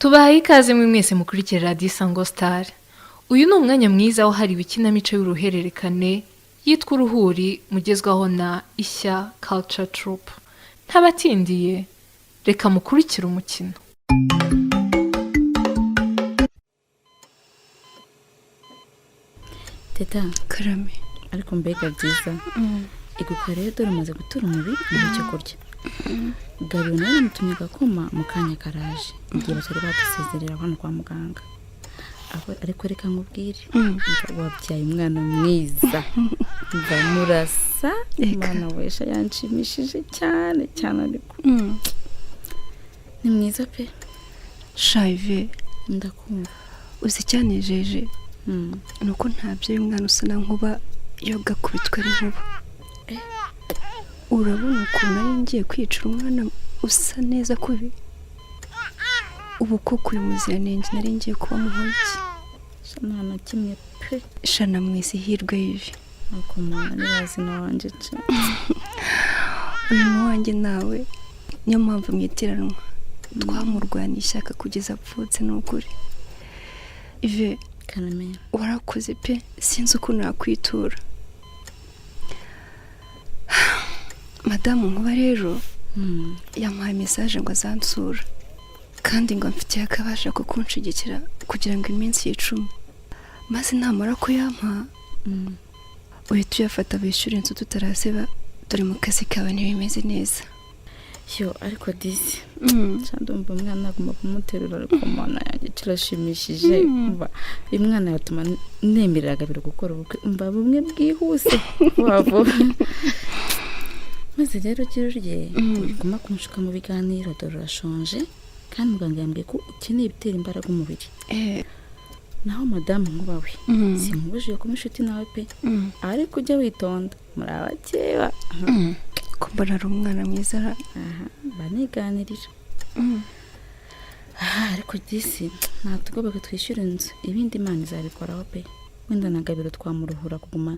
Tubahaye ikaze mwe mwese mukurikira Radiyo Isango Star. Uyu ni umwanya mwiza wahariwe ikinamico y'uruhererekane yitwa Uruhuri, mugezwaho na Ishya Culture Troupe. Ntabatindiye, reka mukurikire umukino. Teta. Karame. Ariko mbega byiza! Iguka rero, dore umaze gutura umubiri mu cyo kurya. Gabiro nawe namutumye agakoma, mu kanya karaje, igihe batari badusezerera hano kwa muganga. Ariko reka nkubwire, wabyaye umwana mwiza, mva murasa. Eka. Umwana wesha yanshimishije cyane cyane, ariko ni mwiza pe. Shayive. Ndakumva. Uzi icyanejeje? Ni uko ntabyaye umwana usa na Nkuba, iyo gakubitwa ari nkuba. Urabona ukuntu nari ngiye kwicira umwana usa neza kubi? Ubu koko uyu muziranenge nari ngiye kuba muhoye iki? Sha, nta na kimwe pe. Shana mwese ihirwe yivi. Ariko mwana ntibazina wanjye ce. Uyu ni uwanjye nawe, niyo mpamvu mwitiranwa. Twamurwaniye ishyaka kugeza apfutse, ni ukuri Ive. Karamenya. Warakoze pe, sinzi uko nakwitura. Madamu Nkuba rero yamuhaye message ngo azansura, kandi ngo amfitiye akabasha ko kunshigikira kugira ngo iminsi yicume, maze namara kuyampa uhita uyafata wishyura inzu tutaraseba, dore mu kazi kawe ntibimeze neza. Yo, ariko disi nca ndumva umwana agomba kumuterura, ariko mana yanjye kirashimishije. Umva, uyu mwana yatuma nemerera Gabiro gukora ubukwe, umva, bumwe bwihuse vuba vuba. Maze rero gira urye, uguma kunshuka mu biganiro, dore urashonje, kandi muganga yambwiye ko ukeneye ibitera imbaraga umubiri. Naho madamu Nkuba we, sinkubujije kuba inshuti nawe pe, ariko ujya witonda, muri abakeba. Ko mbona ari umwana mwiza ra? Aha baniganirira. Aha ariko disi ntatugoboke twishyura inzu, ibindi Imana izabikoraho pe. Wenda na Gabiro twamuruhura kuguma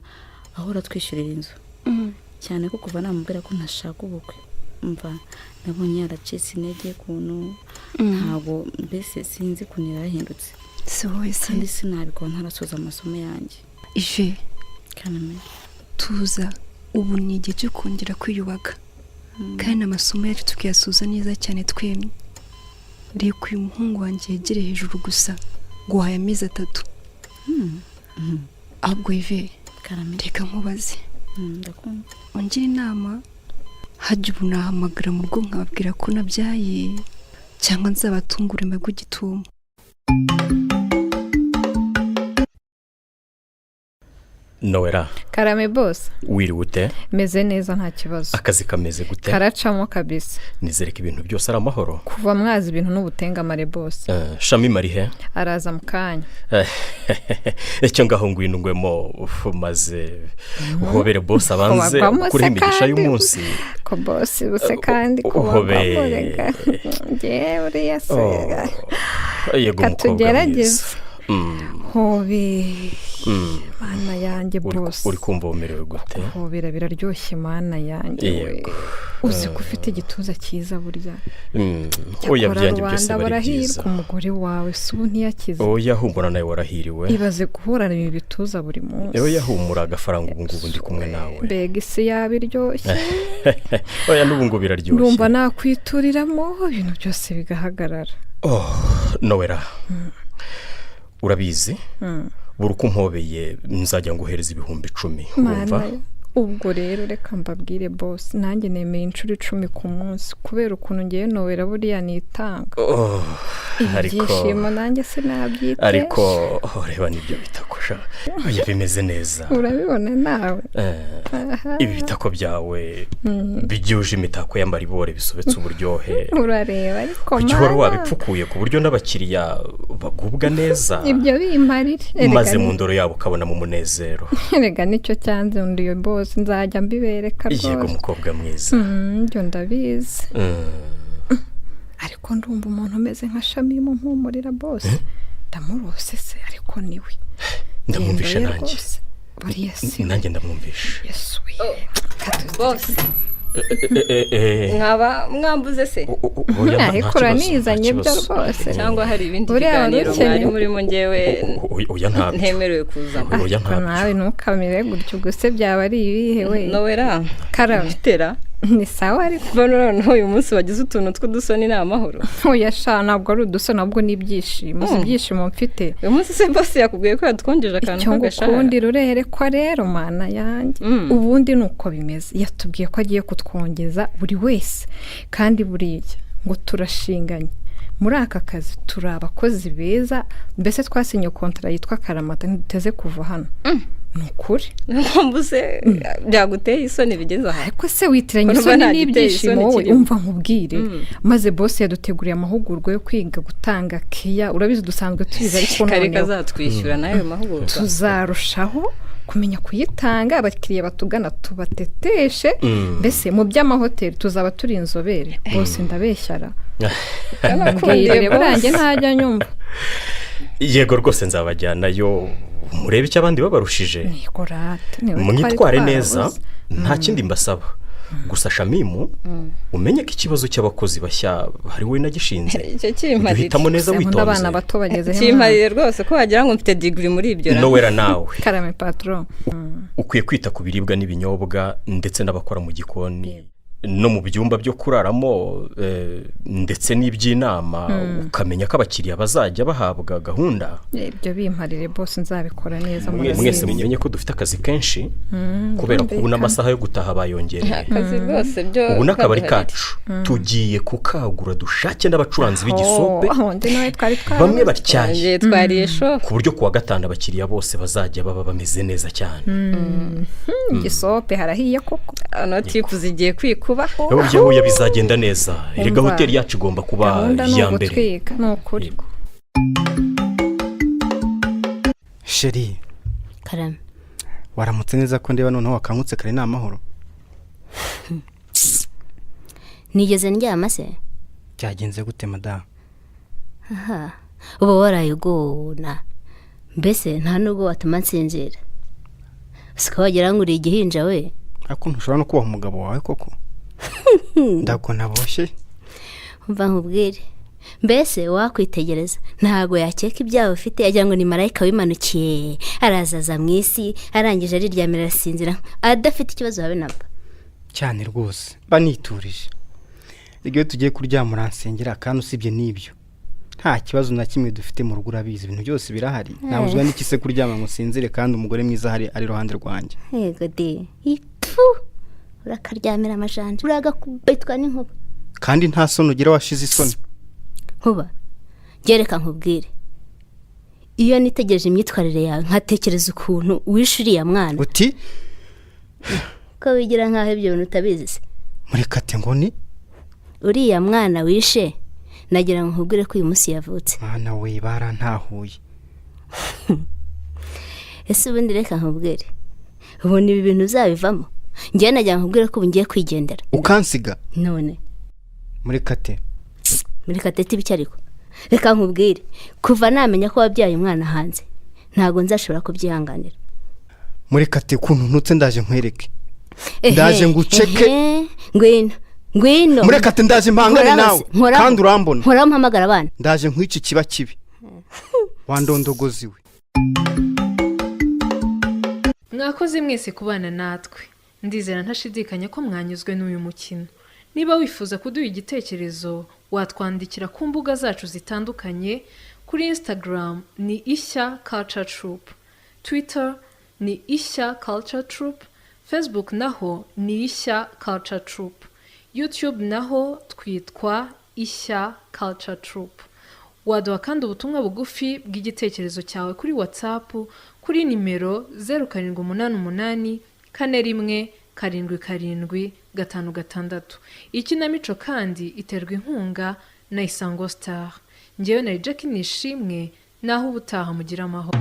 ahora twishyurira inzu, cyane ko kuva namubwira ko ntashaka ubukwe, mva nabonye yaracitse intege ukuntu, ntabwo mbese sinzi ukuntu yarahindutse. Si wowe se? Kandi sinabikora ntarasoza amasomo yanjye. Ive. Kaname. Tuza, ubu ni igihe cyo kongera kwiyubaka, kandi amasomo yacu tukayasoza neza cyane twemye. Reka uyu muhungu wanjye yegere hejuru gusa, guhaye amezi 3. Ahubwo Ive, Karame. reka nkubaze. Ndakumva. Ungira inama, hajya ubu nahamagara mu rugo nkababwira ko nabyaye, cyangwa nzabatungure mbagwe igitumo? Nowera. Karame bose. Wiriwe ute? Meze neza, nta kibazo. Akazi kameze gute? Karacamo kabisa. Nizere ko ibintu byose ari amahoro. Kuva mwazi ibintu n'ubutengamare bose. Shami marihe? Araza mu kanya. Icyo ngaho ngwino ngwemo uf, maze uhobere boss, abanze Kubagwamo se ukureho imigisha kandi. y'umunsi. Ko boss buse kandi Uhobe. kubagwamo, reka ngewe uriya se. Oh, yego mukobwa Katugerageze. mwiza. Hobe, mana yanjye boss. Uri kumva umerewe gute? Hobera biraryoshye, mana yanjye we. Yego. Uzi ko ufite igituza cyiza burya? Oya, Cyakora byanjye byose rubanda bari barahirwa, byiza. umugore wawe si ubu ntiyakize. Oya, humura, nawe warahiriwe. Ibaze guhorana ibi bituza buri munsi. Oya, humura agafaranga, ubu ngubu ndi kumwe nawe. Mbega isi yaba iryoshye! Oya, n'ubu ngubu biraryoshye. Ndumva nakwituriramo ibintu byose bigahagarara. Oh, Nowera, urabizi, buri uko umpobeye nzajya nguhereza 10,000, urumva? Mana, ubwo rero reka mbabwire boss, nanjye nemeye inshuro 10 ku munsi, kubera ukuntu ngewe Nowera buriya nitanga. Oh, Ibi ariko byishimo nanjye sinabyitesha. Ariko oh, reba nibyo bitako sha. Oya, bimeze neza. Urabibona nawe. Ibi bitako byawe byuje imitako y'amaribore, bisobetse uburyohe. Urareba ariko Kuki uhora mana. wabipfukuye ku buryo n'abakiriya bagubwa neza, Ibyo bimparire. Erega maze mu ndoro yabo ukabona mu munezero. Erega nicyo cyanzinduye bose, nzajya mbibereka Yego, rwose. mukobwa mwiza. Ibyo ndabizi. Ariko ndumva umuntu umeze nka Shamimu mpumurira bose, ndamurose se? Ariko niwe. Ndamwumvishe Genda nanjye. rwose. Buriya si we. Nanjye ndamwumvishe. Yesu we. Bose. Mwaba mwambuze se? Oya, nta Ariko kibazo, nta uranizanye byo kibazo. rwose. Cyangwa hari ibindi Buriya biganiro wari ukeneye. mwari murimo ngewe Oya, ntabyo. ntemerewe kuzamo? Oya, Ariko ntabyo. nawe ntukamere gutyo, ubwo se byaba ari ibihe we? Nowera. Karame. Bitera. Ni sawa ariko. Mbona noneho uyu munsi wagize utuntu tw'udusoni, ni amahoro? Oya sha, ntabwo ari udusoni, ahubwo ni ibyishimo. Si ibyishimo mfite. Uyu munsi se boss yakubwiye ko yatwongeje akantu Icyo k'agashahara? ngukundira urerekwa rero, mana yanjye. Ubundi ni uko bimeze, yatubwiye ko agiye kutwongeza buri wese, kandi buriya ngo turashinganye muri aka kazi, turi abakozi beza, mbese twasinye kontara yitwa karamata, ntiduteze kuva hano, ni ukuri. Mpamvu se byaguteye isoni bigeze aha? Ariko se witiranya Urumva isoni nta giteye n'ibyishimo isoni wowe? kirimo. Umva nkubwire, maze boss yaduteguriye amahugurwa yo kwiga gutanga keya. Urabizi dusanzwe tubizi, ariko Kare noneho kazatwishyura n'ayo mahugurwa. tuzarushaho kumenya kuyitanga, abakiriya batugana tubateteshe, mbese mu by'amahoteli tuzaba turi inzobere bose. Ndabeshyara? Yarakundiye Mbwire boss. burange ntajya nyumva. Yego rwose, nzabajyanayo murebe icyo abandi babarushije. Yego rata, niwe twari Mwitware neza. twarabuze. Nta kindi mbasaba, gusa Shamimu, umenye ko ikibazo cy'abakozi bashya hari we nagishinze. Icyo Ujye kimparire. uhitamo neza Se, nkunda witonze. abana bato bageze he? Kimparire rwose, ko wagira ngo mfite degree muri ibyo ra. Nowera, nawe Karame patron. ukwiye kwita ku biribwa n'ibinyobwa ndetse n'abakora mu gikoni no mu byumba byo kuraramo, ndetse n'iby'inama, ukamenya ko abakiriya bazajya bahabwa gahunda. Ibyo bimparire bose, nzabikora neza. Mwese Murabizi. mumenye ko dufite akazi kenshi kubera ko ubu n'amasaha yo gutaha bayongereye. Akazi rwose byo Ubu n'akabari kaduharire. kacu tugiye kukagura, dushake n'abacuranzi b'igisope Oh, undi nawe twari bamwe twarabuze. batyaye, Twongeye twariye shofu. ku buryo kuwa gatanu abakiriya bose bazajya baba bameze neza cyane. Igisope harahiye koko. Ano tipu zigiye kwikuba. Yewe, bizagenda neza erega. Umva, Hoteli yacu igomba kuba gahunda ni iya mbere. ugutwika, ni ukuri. Yego. Chérie. Karame. Waramutse neza? Ko ndeba noneho wakangutse kare, ni amahoro? Nigeze ndyama se? Byagenze gute, madamu? Aha uba waraye ugona, mbese nta nubwo watuma nsinzira, usika wagira ngo uri igihinja we. Ariko ntushobora no kubaha umugabo wawe koko? Ndagona boshye. Umva nkubwire, mbese wakwitegereza ntabwo yakeka ibyaha ufite, agira ngo ni marayika wimanukiye, arazaza mu isi, arangije ariryamira, arasinzira adafite ikibazo habe namba. Cyane rwose, mba niturije. Iyo tugiye kuryama uransengera, kandi usibye n'ibyo nta kibazo na kimwe dufite mu rugo. Urabizi, ibintu byose birahari. Ntabuzwa n'iki se kuryama ngo usinzire kandi umugore mwiza ahari, ari iruhande rwanjye? Yego de, ipfu, urakaryamira amajanja, uragakubitwa n'inkuba. Kandi nta soni ugira, washize isoni. Nkuba, gereka nkubwire, iyo nitegereje imyitwarire yawe nkatekereza ukuntu wishe uriya mwana. Uti? Ko wigira nk'aho ibyo bintu utabizi se? Murekate, ngo ni? Uriya mwana wishe, nagira ngo nkubwire ko uyu munsi yavutse. Mwana we, barantahuye. Ese ubundi reka nkubwire, ubona ibi bintu uzabivamo? Ngewe nagira ngo nkubwire ko ubu ngiye kwigendera. Ukansiga? None? Murekate. Muri katete ibiki? Ariko reka nkubwire, kuva namenya ko wabyaye umwana hanze, ntabwo nzashobora kubyihanganira. Murekate, ukuntu ntutse, ndaje nkwereke. Ehe, Ndaje nguceke. Ehe, ngwino, ngwino. Murekate, ndaje mpangane Nkoraho nawe. se, nkoraho. Kandi urambona. Nkoraho mpamagara abana. Ndaje nkwice ikiba kibi, wandondogozi we. Mwakoze mwese kubana natwe. Ndizera ntashidikanya ko mwanyuzwe n'uyu mukino. Niba wifuza kuduha igitekerezo, watwandikira ku mbuga zacu zitandukanye. Kuri Instagram ni Ishya Culture Troupe, Twitter ni Ishya Culture Troupe, Facebook naho ni Ishya Culture Troupe, YouTube naho twitwa Ishya Culture Troupe. Waduha kandi ubutumwa bugufi bw'igitekerezo cyawe kuri WhatsApp kuri nimero 0788417756. Ikinamico kandi iterwa inkunga na Isango Star. Ngewe na Jackie Nishimwe, naho ubutaha, mugira amahoro.